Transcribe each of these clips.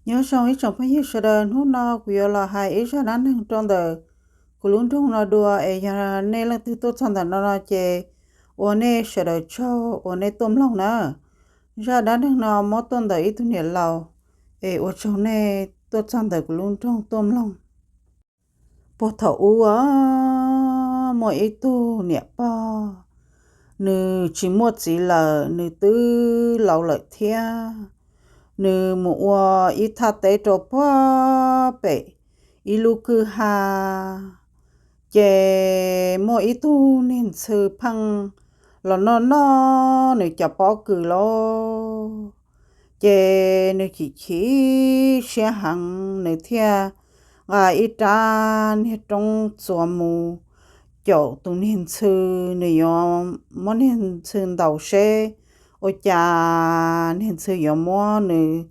Nyob zoo ib tsoom phooj ywg sawv daws, hnub no kuv yuav los hais ib zaj dab neeg rau ntawm kuv lub nroog no dua, es yog nej leej twg tuaj txog ntawm no no ces ua nej sawv daws tsaug uas nej tuaj mloog na. Zaj dab neeg no muab tuaj ntawm ib tug niam laus, es ua tsaug nej tuaj txog ntawm kuv lub nroog tuaj mloog. Puag thaum ub, muaj ib tug niam pog, nws tsis muaj txiv lawm, nws twb laus lawm thiab. Nws mus ua ib thaj teb rau puag pem ib lub kwj ha, ces muaj ib tug niag ntxhw pheej los noj noj nws cov pob kws lauj. Ces nws chim chim siab heev, nws thiaj nqa ib rab niag roob txuas mus caum tus niag ntxhw, nws yuav muab niag ntxhw ntaus seb ua cas niag ntxhw yuav muab nws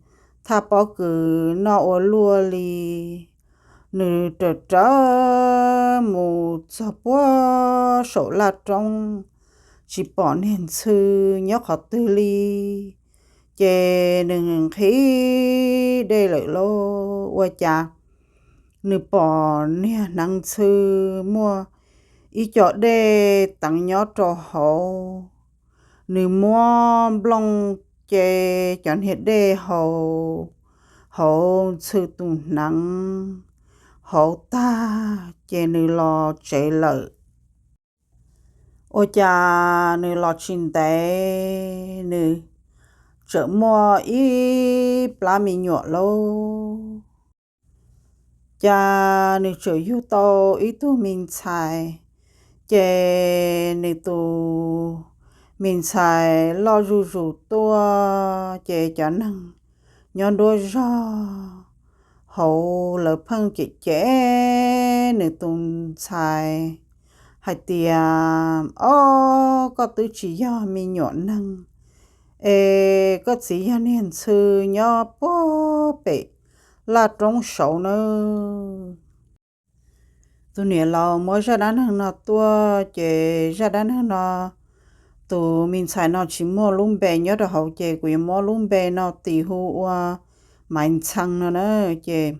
thaj pob kws noj ua luaj li. Nws rawm rawv mus txog puag saum laj roob, tsis pom niag ntxhw nyob qhov twg li. Ces nws nqhis dej lawm lauj, ua cas nws pom niag hneev ntxhw muaj ib co dej teev nyob rau hauv. Nws muab nplooj ces cov niag dej hauv, hauv ntxhw tus hneev hauv tag ces nws los tsev lawm. Ua cas nws los tsis ntev, nws txawm muaj ib plab me nyuam lauj. Cas nws txawm yug tau ib tug me ntxhais, ces nws tus me ntxhais loj zuj zus tuaj, ces cov neeg nyob nruab zog hauv lawv pheej cem cem nws tus ntxhais hais tias, Ob, koj twb tsis yog me nyuam neeg, es koj txiv yog niag ntxhw nyob puag pem laj roob saud nawb. Tus niam laus muab zaj dab neeg no tuaj, ces zaj dab neeg no, tus me ntxhais no tsis muaj lub npe nyob rau hauv, ces kuv yuav muab lub npe no tis hu ua Maiv Ntxhee no na. Ces,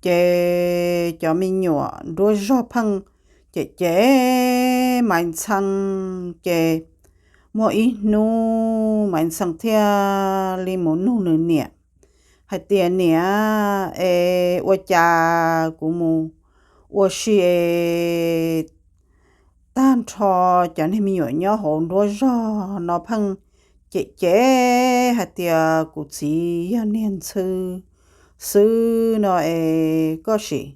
ces cov me nyuam nruab zog pheej cem cem Maiv Ntxhee, ces muaj ib hnub Maiv Ntxhee thiaj li mus nug nws niam hais tias, Niam, es ua cas kuv mus ua si es tag nrho cov niag me nyuam nyob hauv nruab zog no pheej cem cem hais tias kuv txiv yog niag ntxhw xwb no, es koj sim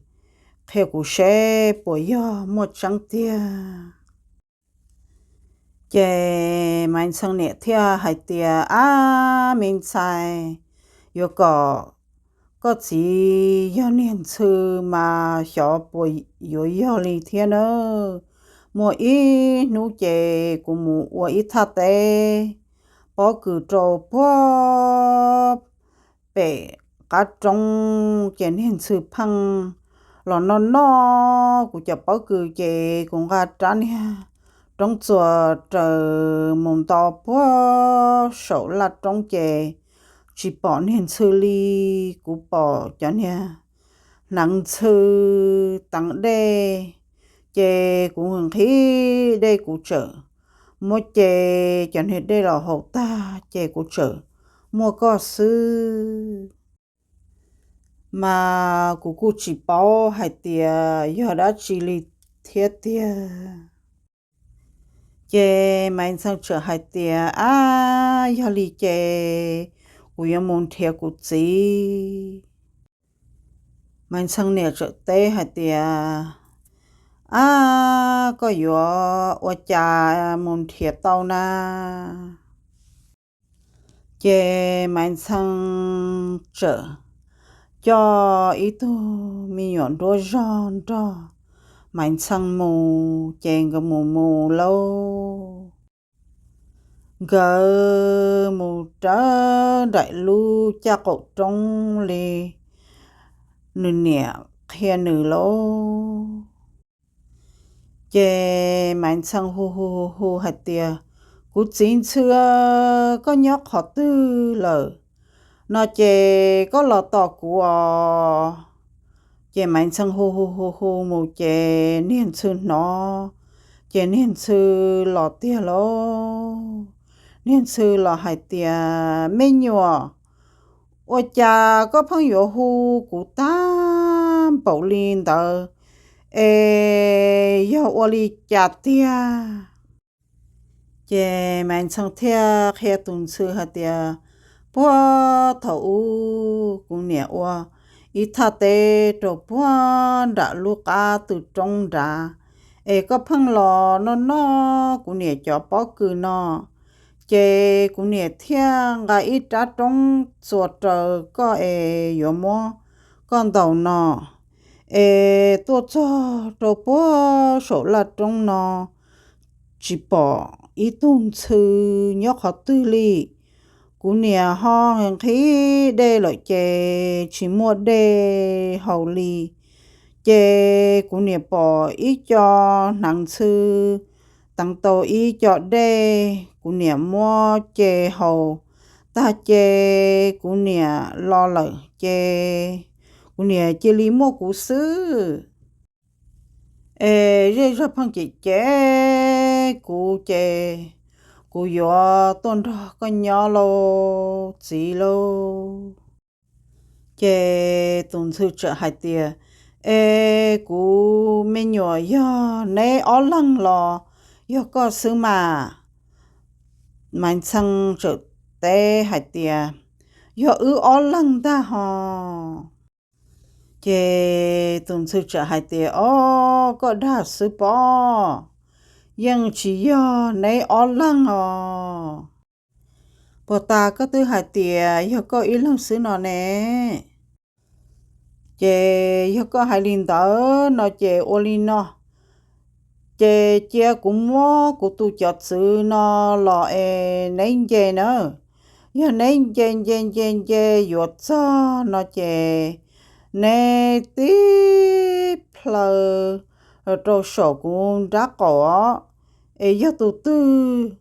qhia kuv seb puas yog muaj tseeb tiag. Ces Maiv Ntxhee niam thiaj hais tias, Ab, me ntxhais, yuav kom koj txiv yog niag ntxhw mas xyov puas yuav yog li thiab nawb. Muaj ib hnub ces kuv mus ua ib thaj teb pob kws rau puag pem qab roob, ces niag ntxhw pheej los noj noj kuv cov pob kws, ces kuv nqa rab niag roob txuas raws mus nto puag saum laj roob, ces tsis pom niag ntxhw li. Kuv pom cov niag hneev ntxhw teev dej, ces kuv nqhis dej, kuv txawm muab ce cov niag dej los haus tag, ces kuv txawm muaj koj xwb. Mas kuv kuj tsis paub hais tias yog dab tsi li thiab tiag. Ces Maiv Ntxhee txawm hais tias, Ab, yog li ces kuv yuav mus nrhiav kuv txiv. Maiv Ntxhee niam txawm teb hais tias, Ab, koj yuav ua cas mus nrhiav tau na? Ces Maiv Ntxhee txawm coj ib tug me nyuam nruab zog nrog Maiv Ntxhee mus, ces nkawd mus mus lauj. Nkawd mus raws nraim lub caj qaum roob li nws niam qhia nws lauj. Ces Maiv Ntxhee hu hu hu hu hais tias, Kuv txiv ntxhw, koj nyob qhov twg lawm? no ces koj los tos kuv os. Ces Maiv Ntxhee hu hu hu hu mus ces niag ntxhw hnov, ces niag ntxhw los tiag lauj. Niag ntxhw los hais tias, Me nyuam, ua cas koj pheej yuav hu kuv tag npaum li ntawd, es yog ua li cas tiag? Ces Maiv Ntxhee thiaj qhia tus ntxhw hais tias, Puag thaum ub kuv niam ua ib thaj teb rau puag nram lub qab tw roob nrad, es koj pheej los noj noj kuv niam cov pob kws no, ces kuv niam thiaj nqa ib rab roob txuas raws koj es yuav muab koj ntaus no, es tuaj txog rau puag saum laj roob no tsis pom ib tug ntxhw nyob qhov twg li. Kuv niam ho nqhis dej lawm ces tsis muaj dej haus li. Ces kuv niam pom ib co hneev ntxhw teev tau ib co dej, kuv niam muab ce haus tag ces kuv niam los lawm ces kuv niam cia li muaj kuv xwb. Es zej zog pheej cem cem kuv ces kuv yuav tuaj nrog koj nyob lauj txiv lauj. Ces tus ntxhw txawm hais tias, Es kuv me nyuam, yog neb ob leeg los yog koj xwb mas? Maiv Ntxhee txawm teb hais tias, Yog wb ob leeg ntag hos. Ces tus ntxhw txawm hais tias, Ob, koj dag xwb pob, yeej tsis yog neb ob leeg os. Puag ta koj twb hais tias yog koj ib leeg xwb no ne. Ces yog koj hais li ntawd no ces ua li no, ces cia kuv muab kuv tus cov txwv no los es neb nce na. Yog neb nce nce nce nce yuav txog no ces neb tib plhaw rau saum kuv nrab qaum os. Es yog tus twg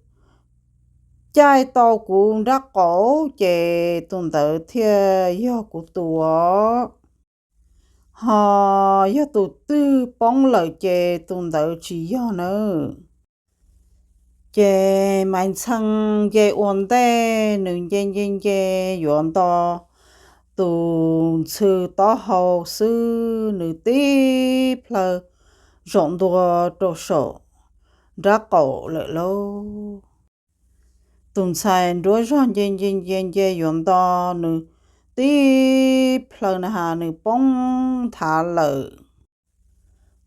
caij tau kuv nrab qaum ces tus ntawd thiaj yog kuv tus os. Ho yog tus twg poob lawm ces tus ntawd tsis yog nawb. Ces Maiv Ntxhee nce ua ntej, nws nce nce nce yuav nto tus ntxhw taub hau xwb, nws tib plhaw zaum ntua rau saum nrab qaum lawm lauj. Tus ntxhais nruab zog nce nce nce nce yuav nto, nws tib plhaw na has nws poob nthav lawm.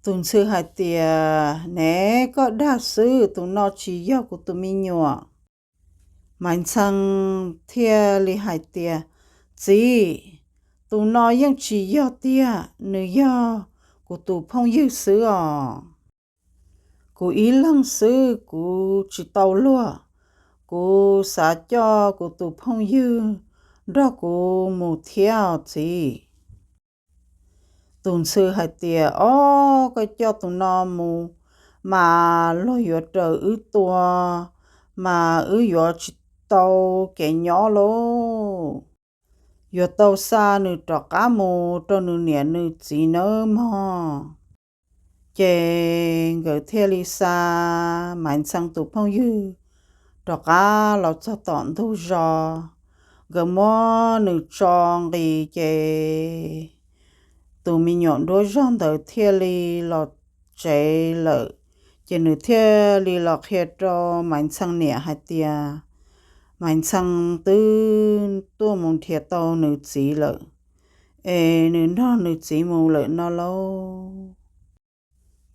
Tus ntxhw hais tias, Ne, koj dag xwb, tus no tsis yog kuv tus me nyuam. Maiv Ntxhee thiaj li hais tias, Txiv, tus no yeej tsis yog tiag, nws yog kuv tus phooj ywg xwb os. Kuv ib leeg xwb kuv tsis tau luag, kuv xav coj kuv tus phooj ywg nrog kuv mus thiab os txiv. Tus ntxhw hais tias, Ob, koj coj tus no mus mas luag yuav raws wb tua, mas wb yuav tsis tau kev nyob lauj. Yuav tau xa nws rov qab mus rau nws niam nws txiv nawb mog. Ces nkawd thiaj li xa Maiv Ntxhee tus phooj ywg rov qab los txog tom ntug zos, nkawd muab nws tso nqis ces tus me nyuam nruab zog ntawd thiaj li los tsev lawm. Ces nws thiaj li los qhia rau Maiv Ntxhee niam hais tias, Maiv Ntxhee twb tuaj mus nrhiav tau nws txiv lawm, es nws nrog nws txiv mus lawm no lauj.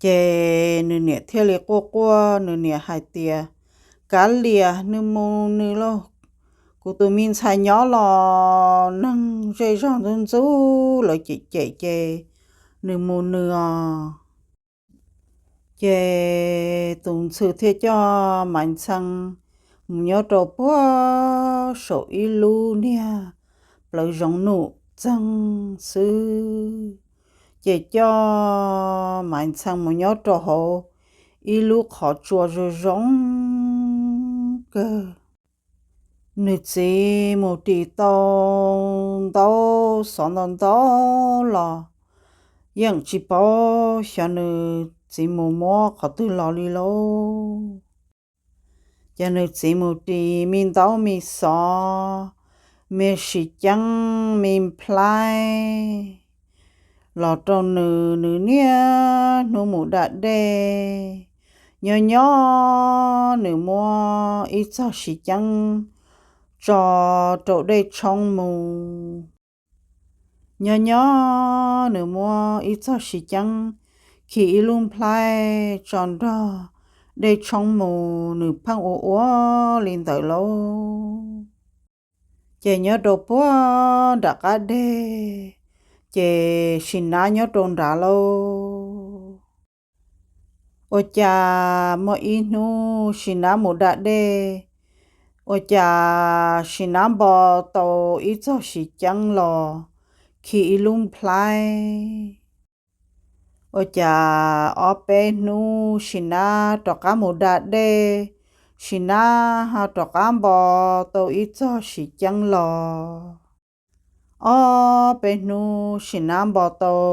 Ces nws niam thiaj li quaj quaj, nws niam hais tias, Kav liam, nws mus nws lauj, kuv tus me ntxhais nyob los neeg zej zog ntxub ntxub lawv cem cem ces nws mus nws os. Ces tus ntxhw thiaj coj Maiv Ntxhee mus nyob rau puag saum ib lub niag plawv zoov num txeeg xwb. Ces coj Maiv Ntxhee mus nyob rau hauv ib lub qhov tsua zoo zoo kawg. Nws txiv mus ris tau ntau xov ntau ntau los yeej tsis paub xyov nws txiv mus muab qhov twg los li lauj. Ces nws txiv mus ris me ntaub me xov, me siv ceeb me nplhaib los rau nws, nws niaj hnub mus da dej. Nyob nyob nws muab ib txog siv ceeb tso rau dej tshoob mus. Nyob nyob nws muab ib txog siv ceeb khi ib lub nplhaib tso nrog dej tshoob mus, nws pheej ua ua li ntawd lauj. Ces nyob rau puag nram qab deg, ces Sis Nab nyob rau nrad lauj. Ua cas muaj ib hnub Sis Nab mus da dej, ua cas Sis Nab npo tau ib txog siv ceeb los khi ib lub nplhaib. Ua cas ob peb hnub Sis Nab rov qab mus da dej, Sis Nab ho rov qab npo tau ib txog siv ceeb los. Ob peb hnub Sis Nab npo tau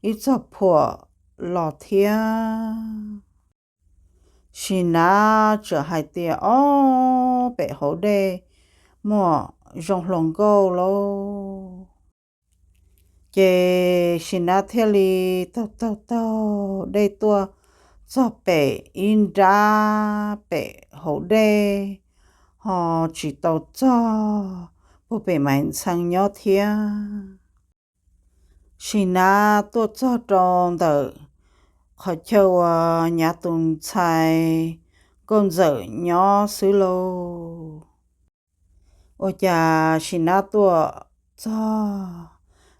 ib txog phuam los thiab. Sis Nab txawm hais tias, ob pem hauv dej muaj zoo hluas nkauj lauj. Ces Sis Nab thiaj li taug taug taug dej tuaj txog pem ib nrab pem hauv dej, ho tsis tau txog puag pem Maiv Ntxhee nyob thiab. Sis Nab tuaj txog rau ntawm qhov chaw uas Nyav tus ntxhais Nkauj Ntxawm nyob xwb lauj. Ua cas Sis Nab tuaj txog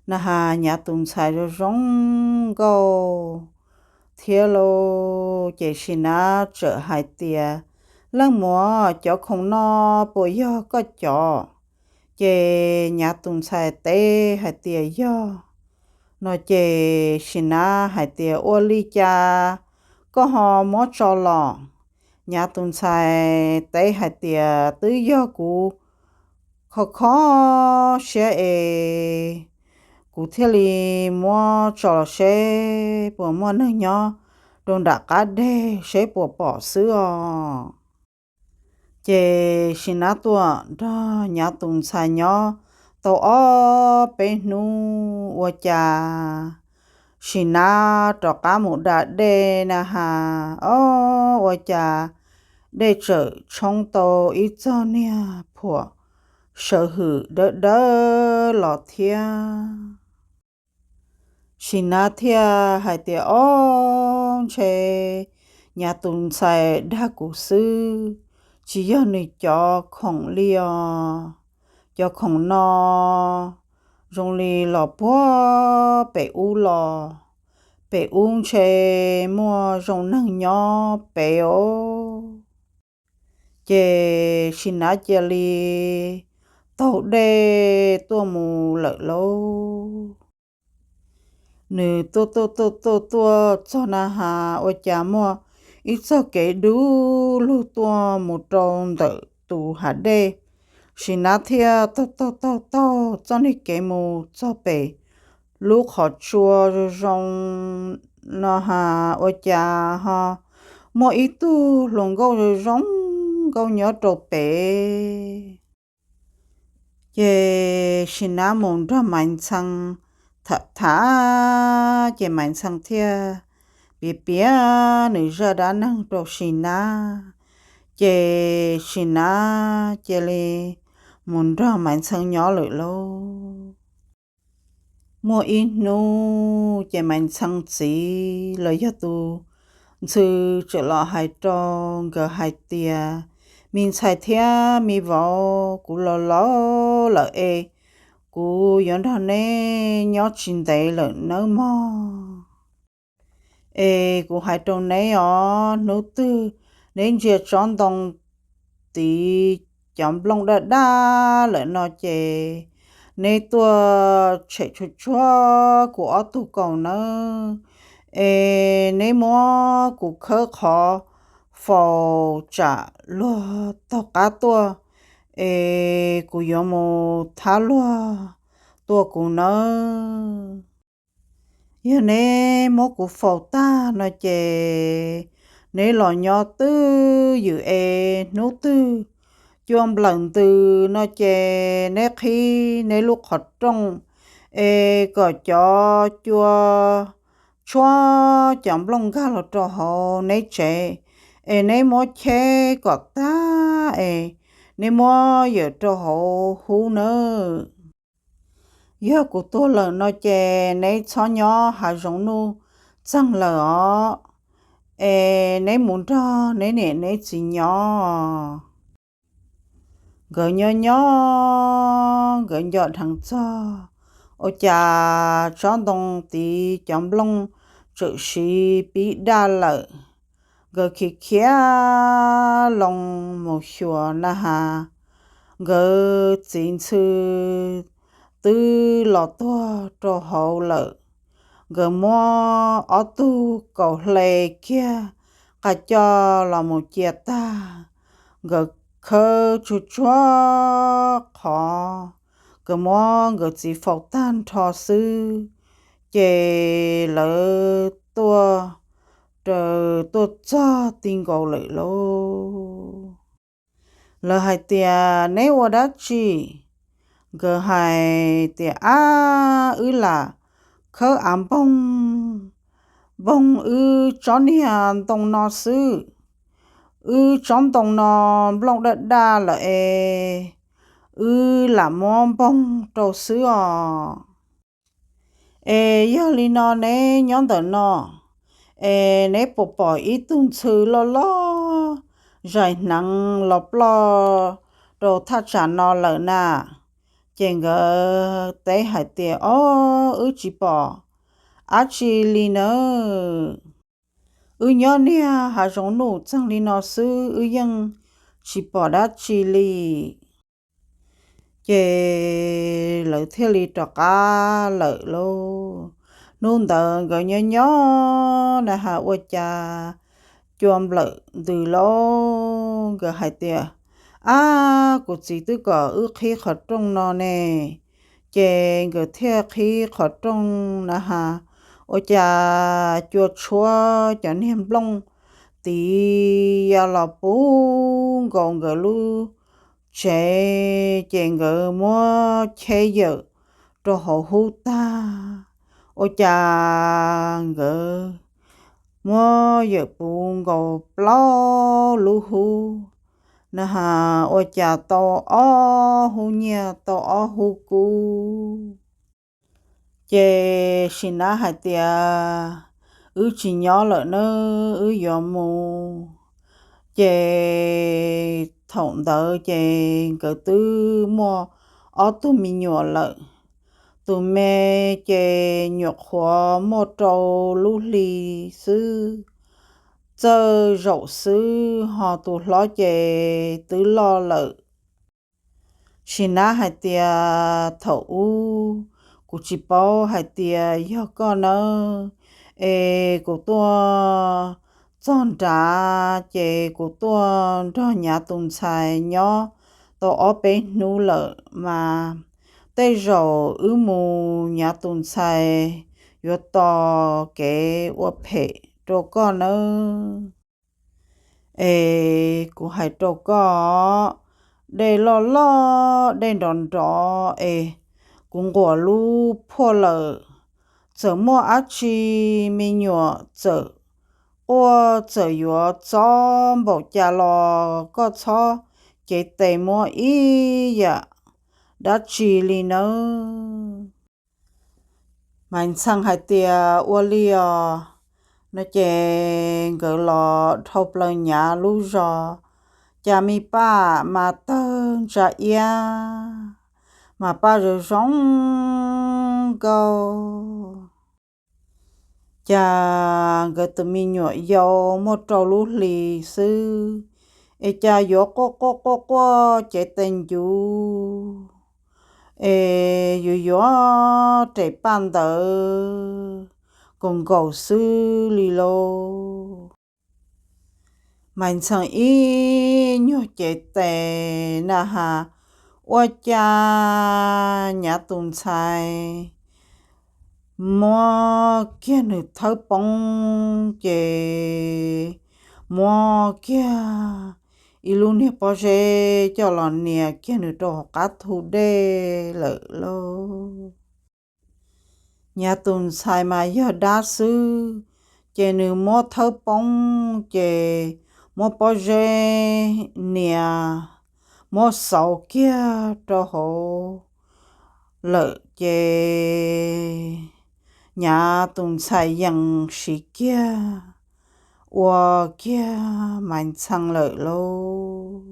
na has Nyav tus ntxhais zoo zoo nkauj thiab lauj. Ces Sis Nab txawm hais tias, leej muam, cov khoom no puas yog koj cov? Ces Nyav tus ntxhais teb hais tias yog no. Ces Sis Nab hais tias, ua li cas koj ho muab tso los? Nyav tus ntxhais teb hais tias, twb yog kuv kho kho siab es kuv thiaj li muab tso los seb puas muaj neeg nyob rau nram qab deg seb puas pom xwb os. Ces Sis Nab tuaj nrog Nyav tus ntxhais nyob tau ob peb hnub ua cas Sis Nab rov qab mus da dej na has, ob ua cas dej txawm tshoob tau ib txog niag phuam sawv hwm dawb dawb los thiab. Sis Nab thiaj hais tias, ob, ntshe Nyav tus ntxhais dag kuv xwb, tsis yog nws cov khoom li os. Cov khoom no zoo li los puag pem ub los, pem ub ntshe muaj zoo neeg nyob pem os. Ces Sis Nab cia li taug dej tuaj mus lawm lauj. Nws tuaj tuaj tuaj tuaj tuaj txog na has ua cas muaj ib txoj kev dub lug tuaj mus rau ntawm tus hav dej. Sis Nab thiaj taug taug taug taug txoj niag kev mus txog pem lub qhov tsua zoo zoo no has ua cas ho muaj ib tug hluas nkauj zoo zoo nkauj nyob rau pem. Ces Sis Nab mus nrog Maiv Ntxhee tham tham, ces Maiv Ntxhee thiaj piav piav nws zaj dab neeg rau Sis Nab, ces Sis Nab cia li mus nrog Maiv Ntxhee nyob lawm lauj. Muaj ib hnub ces Maiv Ntxhee txiv los yog tus ntxhw txawm los hais rau nkawd hais tias, me ntxhais thiab me vauv, kuv los laus lawm es kuv yuav nrog neb nyob tsis ntev lawm nawb mog. Es kuv hais rau neb os, hnub twg neb ntsia tsob ntoo tid cov nplooj daj daj lawm no ces neb tuaj tshem tsuag tsuag kuv ob tug kaus nawb. Es neb muab kuv khawb qhov faus tsam luag taug qab tuaj, es kuv yuav mus thab luag tua kuv nawb. Yog neb muab kuv faus tag no ces neb los nyob twj ywm es hnub twg cua nplawm ntws no ces neb qhib neb lub qhov rooj es kom cov cua tshuab cov nplooj nkag los rau hauv neb tsev, es neb muab cheb kom tag es neb muab yawm rau hauv hub nawb. Yog kuv tuag lawm no ces neb txhob nyob hav zoov nuj txeeg lawm os, es neb mus nrog neb niam neb txiv nyob. Nkawd nyob nyob nkawd nco dheev txog ua cas tsob ntoo tiv cov nplooj txawm siv pib daj lawm. Nkawd khiav khiav loo mus xyuas na has, nkawd txiv ntxhw twb los tuag rau hauv lawm. Nkawd muab ob tug kaus hle kiag qa coj los mus cia tag, nkawd khawb tsuag tsuag qhov, nkawd muab nkawd txiv faus tag nrho xwb, ces lawv tuaj raws tuaj txog ti nkaus lawm lauj. Lawv hais tias, neb ua dab tsi? Nkawd hais tias, ab, wb lam khawb av npoog, npoog wb tsob niag ntoo no xwb. Wb tsob ntoo no nplooj daj daj lawm es wb lam muab npoog rau xwb os. Es yog li no neb nyob ntawm no, es neb puas pom ib tug ntxhw loj loj zais hneev los ploj rau thaj tsam no lawm na? Ces nkawd teb hais tias, ob, wb tsis pom dab tsi li nawb. Wb nyob niag hav zoov nuj txeeg li no xwb, wb yeej tsis pom dab tsi li. Ces lawv thiaj li rov qab lawm lauj. Hnub ntawd nkawd nyob nyob na has ua cas cua nplawm ntws lauj. Nkawd hais tias, ab, kuv txiv twb kom wb qhib qhov rooj no ne. Ces nkawd thiaj qhib qhov rooj na has, ua cas cua tshuab cov niag nplooj tiv ya los puv nkaus nkawd lub tsev, ces nkawd muab cheb yawm rau hauv hub tag, ua cas nkawd muab yawm puv nkaus plaub lub hub na has, ua cas tau ob hub nyiaj tau ob hub kub. Ces Sim Nab hais tias, wb tsis nyob lawm nawb, wb yuav mus. Ces thaum ntawd ces nkawd twb muaj ob tug me nyuam lawm. Tus me ces nyuam qhuav muaj rau lub hli xwb, txawj zaum xwb, ho tus hlob ces twb loj lawm. Sim Nab hais tias, thaum ub kuv tsis paub hais tias yog koj nawb, es kuv tuaj txog nrad ces kuv tuaj nrog nyav tus ntxhais nyob tau ob peb hnub lawm mas, tej zaum wb mus nyav tus ntxhais yuav tos kev ua phem rau koj nawb. Es kuv hais rau koj, dej loj loj dej nrov nrov es kuv nquam lub phuaj lawm. Txawm muaj dab tsi me nyuam txawm quaj txawm yuav txob npaum cas los koj txhob cev tes muab ib yam dab tsi li nawb. Maiv Ntxhee hais tias, ua li os. No ces nkawd los dhau plaws nyav lub zos, cas me paj mas tawg ntsa iab, mas paj zoo zoo nkauj. Cas nkawd tus me nyuam yau muaj rau lub hli xwb, es cas yuav quaj quaj quaj quaj cev tes ncuv, es yuav yuav rem paj ntawd nkaus nkaus xwb li lauj. Maiv Ntxhee ib nyuag cev tes na has, ua cas nyav tus ntxhais muab kiag nws thawb poob ces muab kiag ib lub niag pob zeb coj los nias kiag nws rau hauv qab thu dej lawm lauj. Nyav tus ntxhais mas yog dab xwb, ces nws muab thawb poob ces muab pob zeb nias, muab xauv kiag rau hauv lawm ces nyav tus ntxhais yees siv kiag ua kiag Maiv Ntxhee lawm lauj.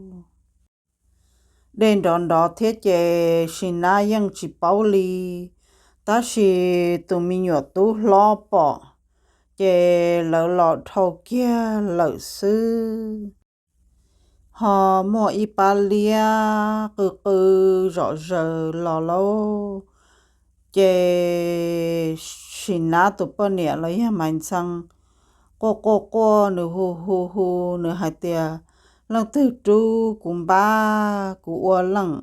Dej nrov nrov thiab ces Sim Nab yeej tsis paub li, tab sis tus me nyuam tub hlob pom ces lawv los dhau kiag lawm xwb. Ho muaj ib pab liab qw qw zom zaws los lauj, ces Sim Nab tus poj niam los yog Maiv Ntxhee quaj quaj quaj, nws hu hu hu, nws hais tias, Leej twg rub kuv npab, kuv ua leej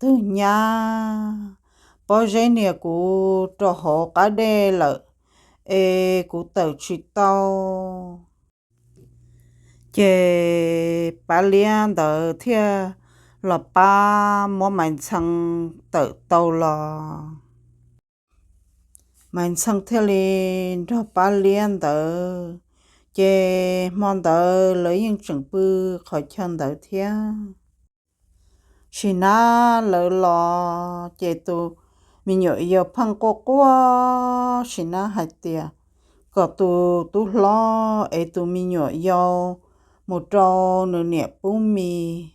twg nyab? Pob zeb nias kuv rau hauv qab dej lawm es kuv tawm tsis tau. Ces pab liab ntawd thiaj los pab muab Maiv Ntxhee tawm tau los. Maiv Ntxhee thiaj li nrog pab liab ntawd, ces hmo ntawd lawv yeej tseem pw qhov chaw ntawd thiab. Sim Nab lawv los ces tus me nyuam yau pheej quaj quaj. Sim Nab hais tias kom tus tub hlob ev tus me nyuam yau mus rau nws niam pub mis.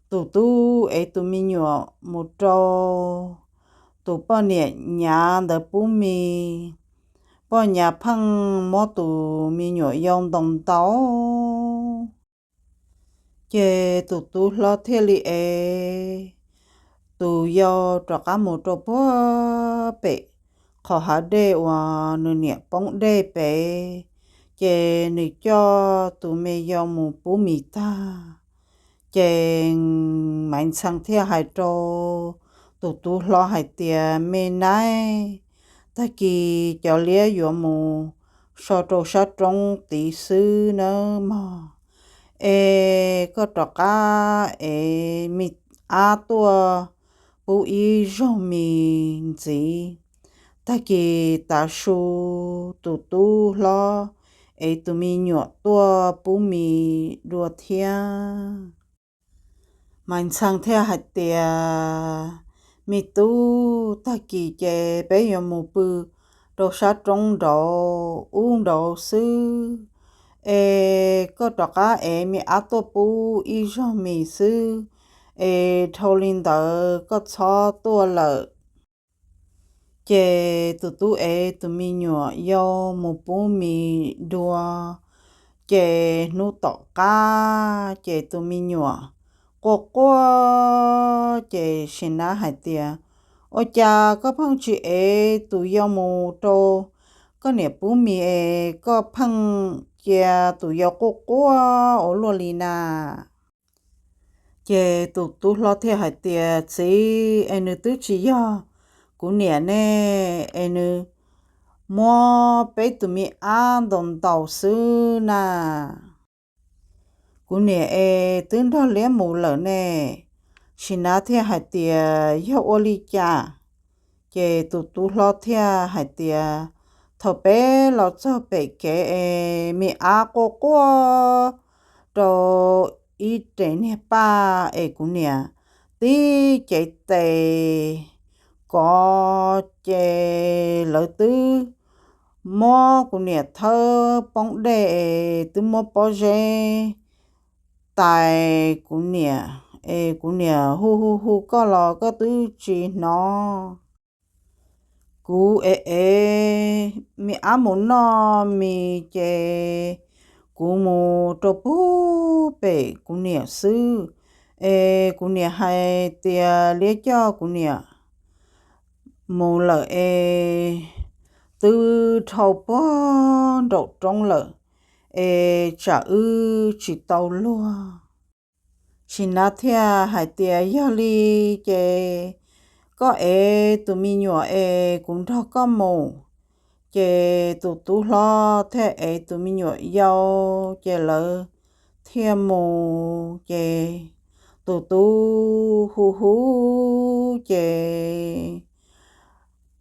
Tus tub ev tus me nyuam mus rau tus poj niam nyav ntawd pub mis. Poj nyav pheej muab tus me nyuam yau ntaus ntaus. Ces tus tub hlob thiaj li ev tus yau rov qab mus rau puag pem qhov hav dej uas nws niam poob dej pem, ces nws coj tus me yau mus pub mis tag. Ces Maiv Ntxhee thiaj hais rau tus tub hlob hais tias, Me nab, tag kis cov liab yuav mus so rau sab roob tid xwb nawb mog, es koj rov qab ev me ab tuaj pub ib zaug mis ntxiv. Tag kis tav su tus tub hlob ev tus me nyuam tuaj pub mis dua thiab. Maiv Ntxhee thiaj hais tias, Me tub, tag kis ces peb yuav mus pw rau sab roob nraud ub nraud xwb, es koj rov qab ev me ab tuaj pub ib zaug mis xwb, es dhau li ntawd koj txhob tuaj lawm. Ces tus tub ev tus me nyuam yau mus pub mis dua, ces hnub tom qab ces tus me nyuam quaj quaj, ces Sim Nab hais tias, Ua cas koj pheej tsis ev tus yau mus rau koj niam pub mis es koj pheej cia tus yau quaj quaj ua luaj li na? Ces tus tub hlob thiaj hais tias, Txiv, es nws twb tsis yog kuv niam ne, es nws muab peb tus me ab ntaus ntaus xwb na. Kuv niam es twb nrog liab mus lawm ne. Sim Nab thiaj hais tias, Yog ua li cas? Ces tus tub hlob thiaj hais tias, Thaum peb los txog pem kev es me ab quaj quaj rau ib rev niag paj es kuv niam tib cev tes kov, ces lawv twb muab kuv niam thawb poob dej es twb muab pob zeb tais kuv niam, es kuv niam hu hu hu koj los koj twb tsis hnov. Kuv ev ev me ab mus noj mis ces kuv mus rau puag pem kuv niam xwb, es kuv niam hais tias liab coj kuv niam mus lawm es twb dhau puag nraum roob lawm, es tsam wb tsis tau luag. Sim Nab thiaj hais tias, Yog li ces koj ev tus me nyuam es kuv nrog koj mus. Ces tus tub hlob thiaj ev tus me nyuam yau, ces lawv thiaj mus. Ces tus tub hu hu, ces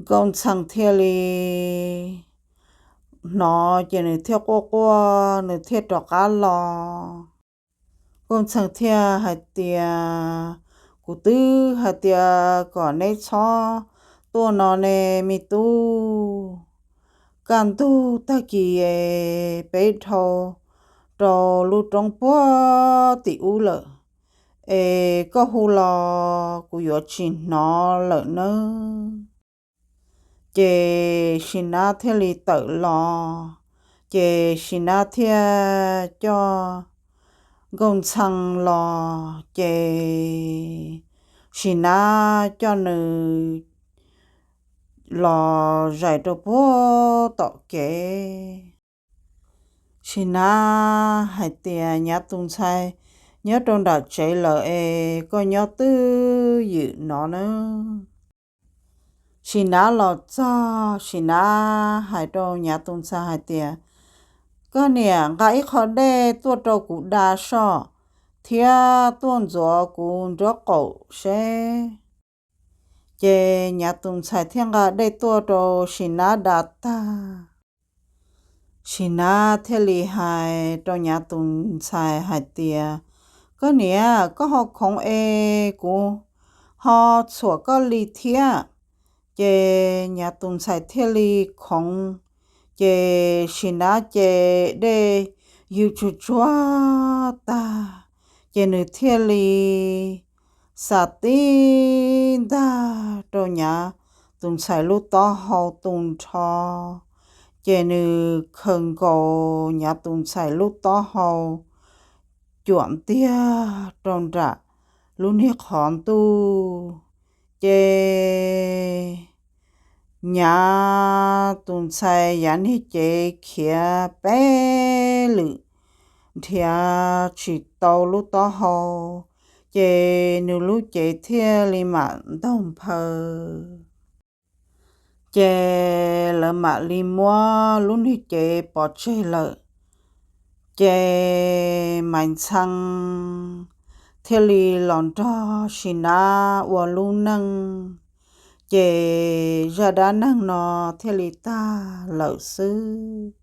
Nkauj Ntxhee thiaj li hnov, ces nws thiaj quaj quaj, nws thiaj rov qab los. Nkauj Ntxhee thiaj hais tias, Kuv twb hais tias kom neb txhob tuaj no ne me tub. Kaj ntug tag kis peb dhau rau lub roob puag tim ub lawm, es koj hu los kuv yuav tsis hnov lawm nawb. Ces Sim Nab thiaj li tawm los, ces Sim Nab thiaj coj Nkauj Ntxhee los, ces Sim Nab coj nws los zais rau puag tom kev. Sim Nab hais tias, Nyav tus ntxhais nyob rau nram tsev lawm es koj nyob twj ywm no nawb. Sim Nab los txog, Sim Nab hais rau Nyav tus ntxhais hais tias, Koj niam, nqa ib qho dej tuaj rau kuv da soj, thiab tuaj ntxuav kuv nraub qaum seb. Ces Nyav tus ntxhais thiaj nqa dej tuaj rau Sim Nab da tag. Sim Nab thiaj li hais rau Nyav tus ntxhais hais tias, Koj niam, koj ho khoov es kuv ho txhuam koj li thiab. Ces Nyav tus ntxhais thiaj li khoov, ces Sim Nab ces dej ywg tsuag tsuag tag, ces nws thiaj li xa tib ntag rau Nyav tus ntxhais lub taub hau tu nrho, ces nws khaws nkaus Nyav tus ntxhais lub taub hau cuam ntiag rau nram lub niag qhov ntuj. Ces Nyav tus ntxhais yav niag cev khiav peb lwm nrhiav tsis tau lub taub hau, ces nws lub cev thiaj li mam ntaug nphaw. Ces lawv mam li muab lub niag cev pov tseg lawm. Ces Maiv Ntxhee thiaj li los nrog Sim Nab ua lub neej, ces zaj dab neeg no thiaj li tag lawm xwb.